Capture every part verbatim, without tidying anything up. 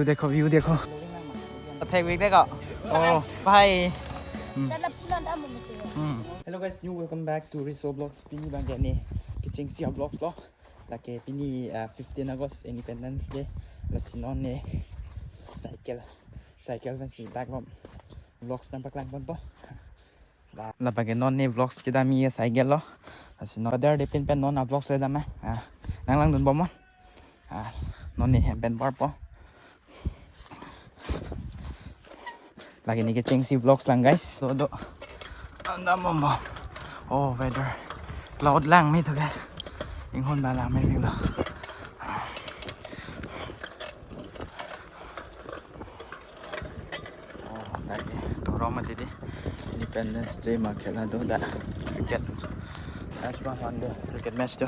View dekho, view dekho. Thek vek dekho. Oh, bhai. Hmm. Hmm. Hello guys, new welcome back to Riso Vlogs. Pini abangke ne kechengsi a-vlogs lo. Lake pini, ah, fifteen August Independence Day. Lasi non ne cycle, cycle pensi bike lo. Vlogs nangpaklang ponpo. La, labangke non ne vlogs kedam a-cycle lo. Lasi non pada de pin pen non a-vlogs kedam eh. Ah, nanglangdun bomnon. Ah, non ne hem pen barpo. Lake ne kechengsi vlogs lang guys. So do. Anda bomnon. Oh, weather. Cloud lang me to ke. Inghon ba lang me lo. Oh, lake torom mati di. Independence Day ma khela do da. Cricket. Match ba hande cricket match do.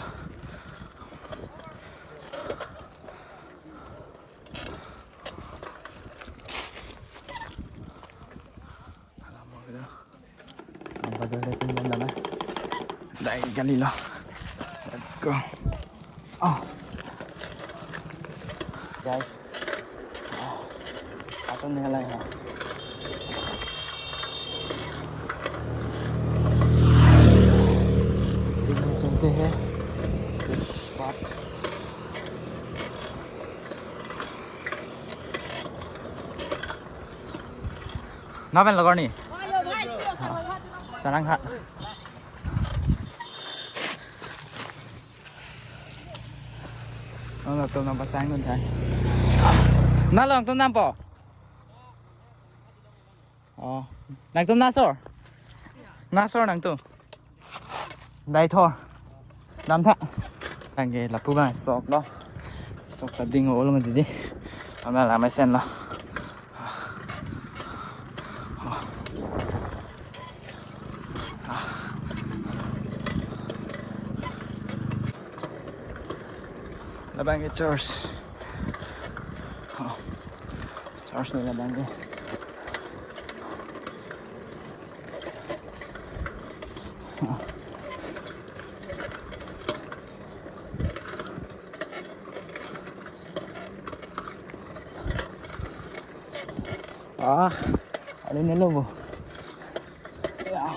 Alam mo do. Ang badal dai pin lang na. Dai kali lo. Let's go. Oh. Guys. Oh. Aton ne lai ha. Chante hai. This spot. Napen logor ni? Sarang ha. Oh, nangtum nangpasang dun thai. Nalo nangtum nampo? Oh, nangtum nasor? Nasor nangtum. Dai thor. Dam tha. Lake lapu abang sok lo. Sok ta ding olo mati di. Ama la mesen lo. Labangke church. Oh. Church lo labangke. Ah, ada ni lo bo. Ya.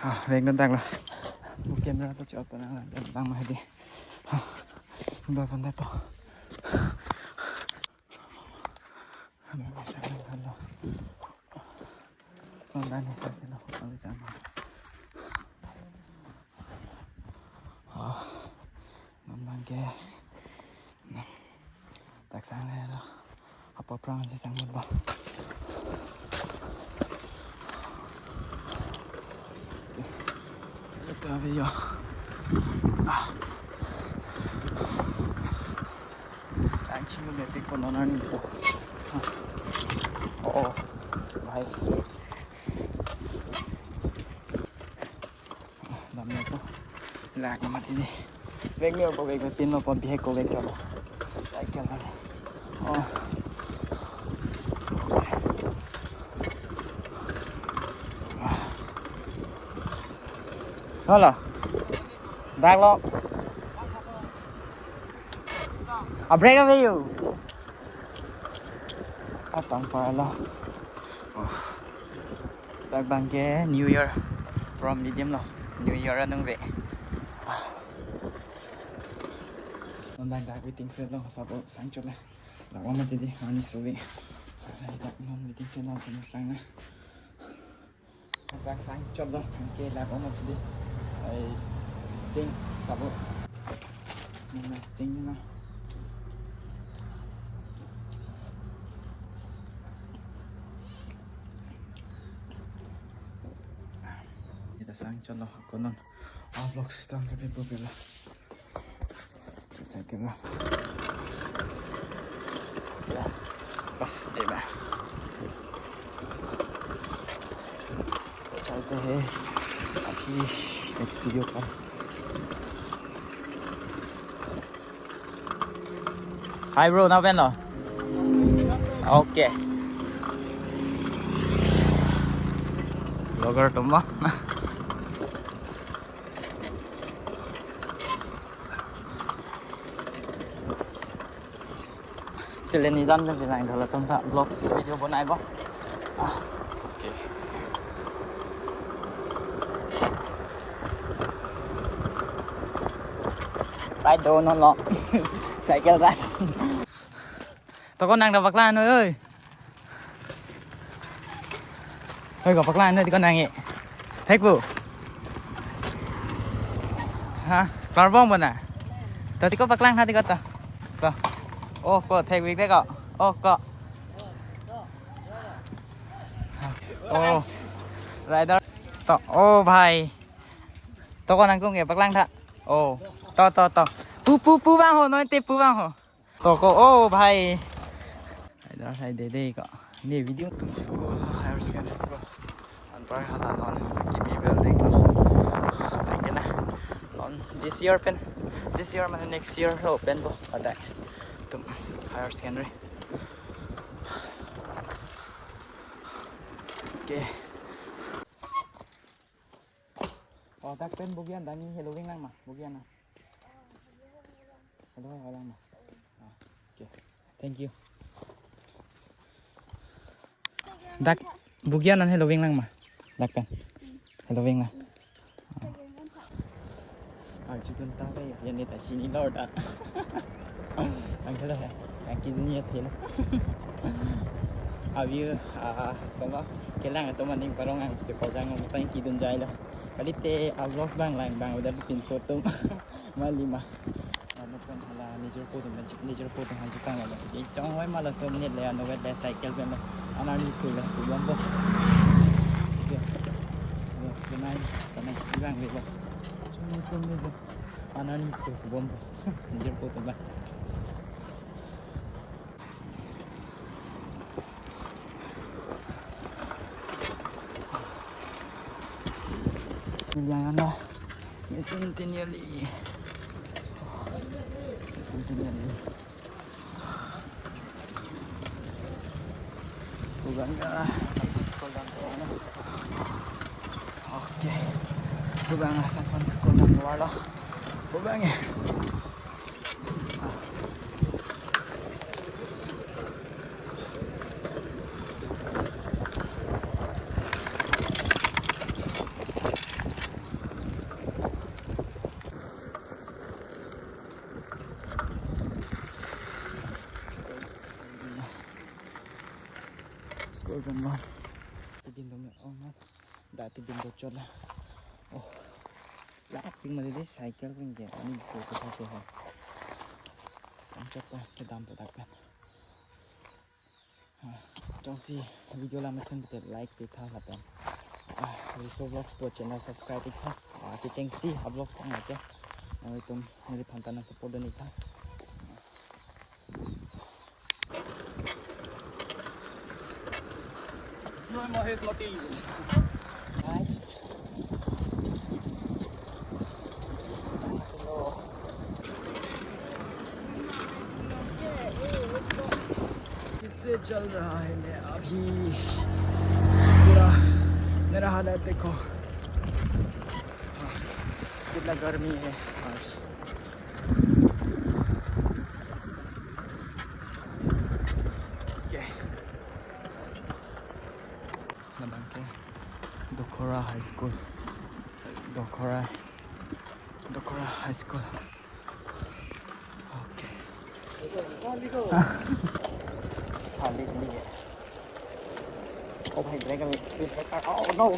Ah, vek dun tanglo. Bu camera pachot pa nang lang bang ma hadi. Ah, ba pandai po. Pandai ni sa kilo, pandai sa. Ah, non abangke. Dak sang le lo. Apo prang si sang mut ba. Ito abi yo. Ah. Ang chinglu metik po non arni so. Oh, bhai. Dam na to. Lak mati di. Vek ni ko vek tin lo po bihek ko vek chalo. Cycle na. Oh. Hala. Dak lo. A brake ave you. Atang pa lo. Oh. Dak abangke New Year from Midim lo. New Year anung ve. Non dak dak waiting shed lo, sabo sang chot le. Dak wan mati di, arni so ve. Dak non waiting shed lo, sang na. Dak sang chot lo, ke dak wan mati di. Ai sting, sabo. Non sting na. Ita sang chot lo, ako non. Ah, vlogs tam tapi bukela. Sa kela. Ya, bas dei ba. Chalte hai. Abhi next video pa. Hi bro, nangpen lo? Okay. Vlogger atum lo. Selen ijan pen jilang dolo tum ta vlogs video bonai bo. Ah, okay. Ride do non lo. Cycle ride. To ko nang ta paklang noi oi. Oi ko paklang noi ti ko nang e. Thek pu. Ha, klar bom bona. To ti ko paklang ha ti ko to. Ko. Oh, ko thek wik de ko. Oh, ko. Oh. Rider. To, oh bhai. To ko nang kung e paklang tha. Oh. To, to, to. Pu, pu, pu bang ho, noi te pu bang ho. To ko, oh bhai. Idhar hai de de ko. Ye video tum school, higher secondary school. Anpar hala non K B building. Thank you na. Non this year pen, this year mane next year open bo adai. Tum higher secondary. Okay. Oh, dak pen Bugyan dani helo ving lang ma, Bugyan na. Helo ving lang ma. Ah, okay. Thank you. Dak Bugyan an helo ving lang ma. Dak pen. Helo ving lang. Ah, jutun ta ya, ya neta sini lord ah. Ang kala ya. Ang kidun ya thela. Abi, ah, sama kelang atum aning parong ang si pojang mo tang kidun jai la. Kalite a vlog bang lang bang udah bikin sotum. Malima. Ano pen hala nijor po tum, nijor po tum han jutang la. Di chong hoi mala som nit le ano wet le cycle pen le. Anar ni su le, tu bom bo. Yo. Yo, kenai, kenai si bang le bo. Chong hoi som nit le. Anar ni su, tu bom bo. Nijor po tum ba. Kilian na. Centennially. Centennially. Pulang ya, Samson School dan mana? Oke. Pulang ya, Samson School dan luar lah. Pulang ya. School pen lo. Tibin dong ya, oh, ma. Da tibin do chot la. Oh. La ping mali dei cycle pen ke. Ani so ko thate ho. Samchot ko kedam pu dak pen. Ah, jongsi video la mesen pute like pitha lapen. Ah, Riso Vlogs pu channel subscribe pitha. Ah, kechengsi a vlogs pang ake. Nanglitum neliphan ta nang support dun-ik tha. Nice. से चल रहा है मैं अभी पूरा। मेरा हालत देखो, कितना गर्मी है आज। Okay. Labang ke Dokhora High School. Dokhora, Dokhora High School. Okay. Khali, khali hai. Oh bhai, brake speed breaker. Oh no.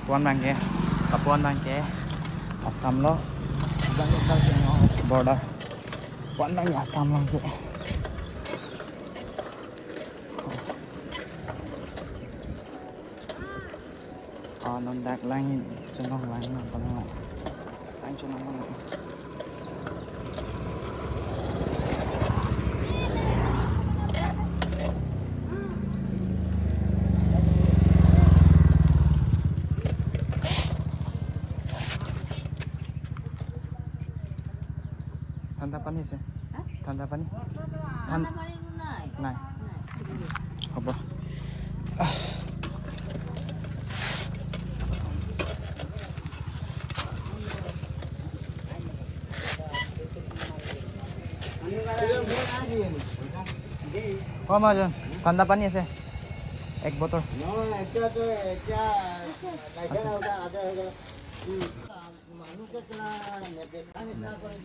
Puan abangke, kapuan abangke Assam lo. Border. Puan abangke Assam abangke. Ah, non dak lang chenong lang non palang. Lang chenong lang. Thanda pani ase? Ha? Thanda pani? Than- Thanda pani lo nai. Nai. Nai. Hobo. অ, মহাজন, ঠাণ্ডা পানী আছে এক বটল। নহয়, এতিয়া তো, এতিয়া লাইচেন্স আদা হৈ গ'ল। উম।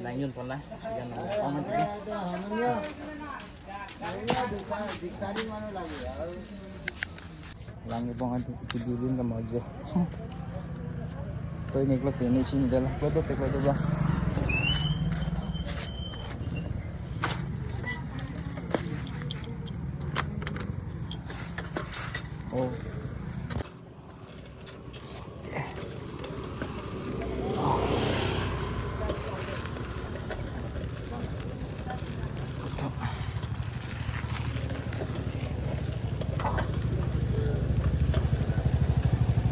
Langdun pon la. Yan lang. Pon man sige. Lang ibong ati kidilin ka moje. Toy ni klok ini sini dalam klok klok klok ba. Oh.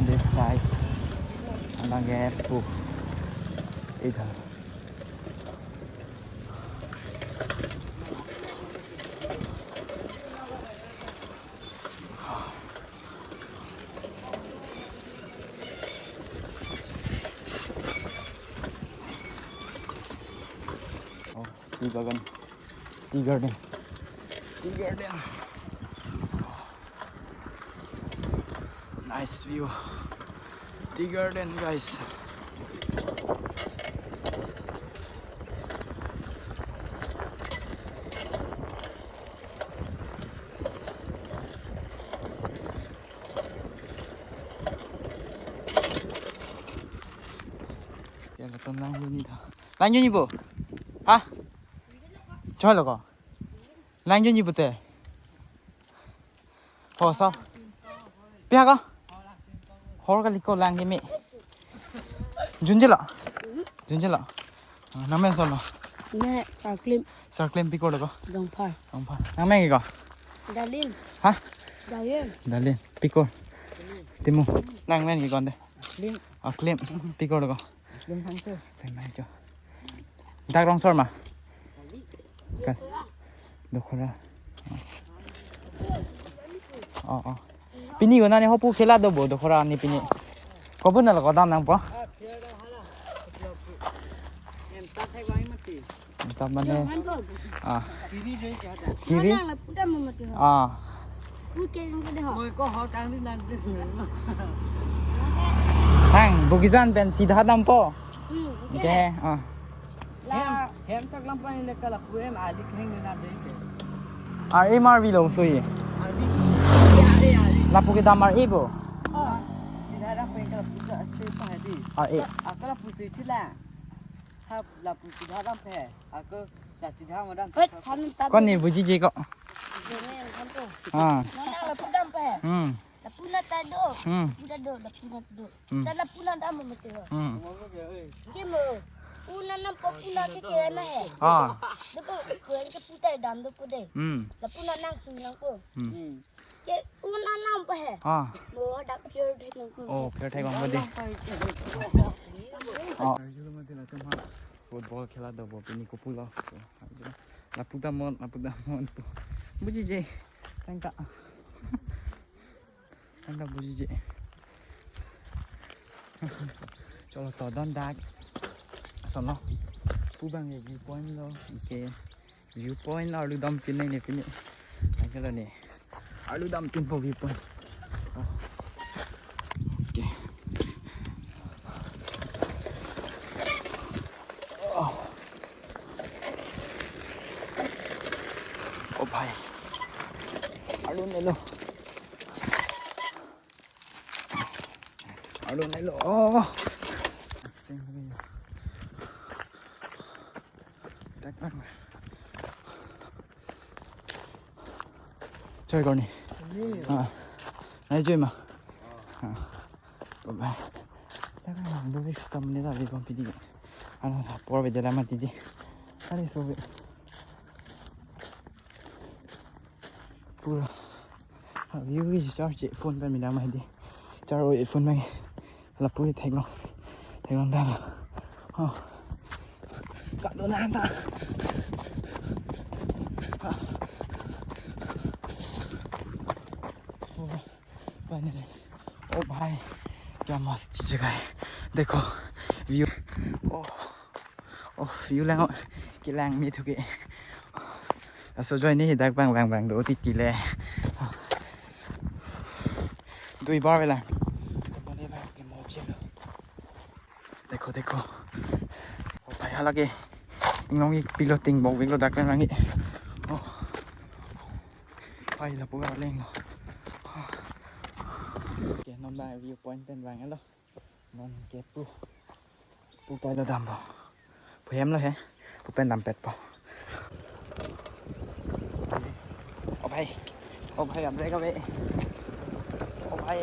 This side. Abang gap. Uh. Idhar. Oh, tea bagan. Tea garden. Tea garden. Nice view. Tea garden, guys. Ya, keton lang ni dah. Lang ni bo? Ha? Chalo ko. Lang ni bo te. Ho sa. Pi ha ko? Hor kali ko lang ni me. Junjelo. Junjelo. Ah, nangmen koson lo? Ne Sarklim. Sarklim pi ko lo ko? Dongphar. Dongphar. Nangmen ko? Dalin. Ha? Dalin. Dalin. Pi ko? Timu. Nangmen ko nde? Aklim. Aklim. Pi ko lo ko? Aklim Hangso. Aklim Hangso. Dak Rongsor ma? Kan. Dokhora. Oh, oh. Pini ko nani hopu khela do bo Dokhora ni pini. Kobo nalo ko dam nangpo? Entah mane. Ah. Kiri. Ah. Hang, Bugizan pen sidha dampo. Hmm, oke. Oke, ah. Hem, hem tak lampai le kala pu hem ali kheng na de ke. Ah, M R V lo sui. Ali, ali, ali. Lapu ke dam R A bo. Oh. Sidha dampai kala pu ta se pa di. R A. Akala pu sui thila. Ha lapu sidha dampai. Ako la sidha madam. Hei, than ta. Ko ni bujije ko. Jene than to. Ah. Nana lapu dampai. Hmm. Lapu na ta do. Hmm. Pu ta do, lapu na ta do. Hmm. Ta lapu na dam mati ho. Hmm. Ke mo. Pu na nam po pu na ke ke na he. Ah. Do ko ko ke pu ta dam do ko de. Hmm. Lapu na nang su nang ko. Hmm. Hmm. Ke pu na nam po he. Ah. Mo dak pure thek nang ko. Oh, pure thek nang ko de. Oh. Football khela do bo pini ko pulo. Lapu damnon, lapu damnon. Bujije. Tangka. Tangka bujije. Cholo to don dak. Sono. Pu abang ke viewpoint lo. Ke viewpoint arlu dam pin ne pini. Tangka lo ne. Arlu dam pin po viewpoint. Oh. Okay. Oh. Oh bhai. Arlu nelo. Lo nai lo. Oh. Choi korni. Ah. Nai choi ma. Ah. Bye. Taka nang do system ni ta bi pon pidi. Ano sa por beda lama tidi. Ari so be. Pura. Ah, view is charge phone pen midang ma hidi. Charge phone pen. Lapu theklong. Theklong dam. Oh. Kado na ta. Ah. Oh, finally. Oh bhai. Kya mast jagah hai. Dekho. View. Oh. Oh, view lang, kelang mi thuke. Laso ajoine dak bang bang bang do titi le. Dui bar avelang. Dekho, dekho. Oh, bhai halake. Inglong ik pilo ting bok vik lo dak lang langji. Oh. Bhai lapu aleng lo. Ke non bang view point pen bang lo. Non ke pu. Pu pai lo dam bo. Pu hem lo he. Pu pen dam pet po. Oh bhai. Oh bhai, abrek ave. Oh bhai.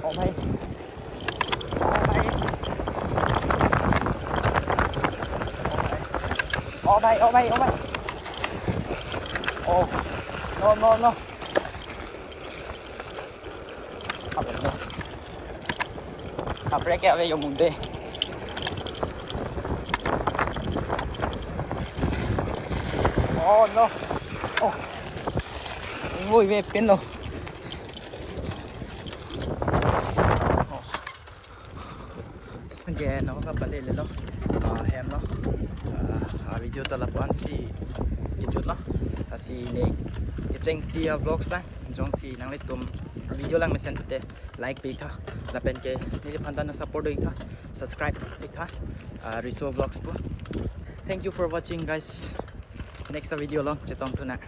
Oh bhai. Oh bhai. Oh bhai, oh bhai, oh bhai. Oh. No, no, no. Abrek ave yo munde. Oh no. Oh. Vui ve pin lo. Oh. Ke no kapale le lo. Ah, hem lo. Ah, a video ta lapu-an si kejut lo. Lasi ne kechengsi a vlogs ta. Jongsi nanglitum video lang mesen pute like pi tha. Lapen ke neliphan ta nang support do ik tha. Subscribe pi tha. Ah, Riso Vlogs pu. Thank you for watching, guys. Next video along chetong thu nang.